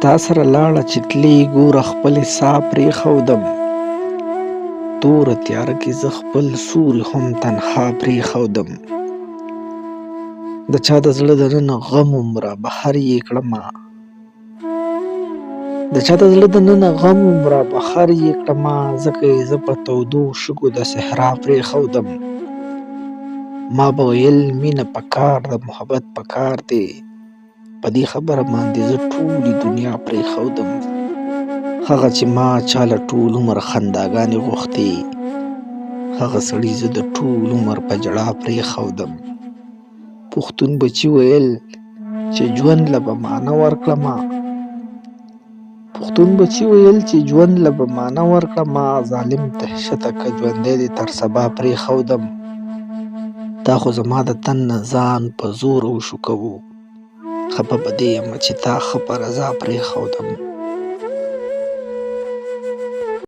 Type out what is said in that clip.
تا سره لاړه چې تلې ګوره خپلې ساه پرېښودم. توره تیاره کې زه خپل سوري هم تنها پرېښودم. د چا د زړه دننه غم وم رابهر یې کړمه. د چا د زړه دننه غم وم رابهر یې کړمه، ځکه یې زه په تودو شګو د صحرا پرېښودم. ما به ویل مینه پکار ده، محبت پکار دی، په دې خبره باندې زه ټولې دنیا پرېښودم. هغه چې ما چاله ټول عمر خنداګانې غوښتې، هغه سړي زه د ټول عمر په ژړا پرېښودم. پښتون بچي ویل چې ژوند له به معنی ورکړمه. پښتون بچي ویل چې ژوند له به معنی ورکړمه، ظالم دهشته که ژوندی دې تر سبا پرېښودم. تا خو زما د تن نه ځان په زوره وشوکوو، خپه په دې یمه چې تا ښه په رضا پرېښودم.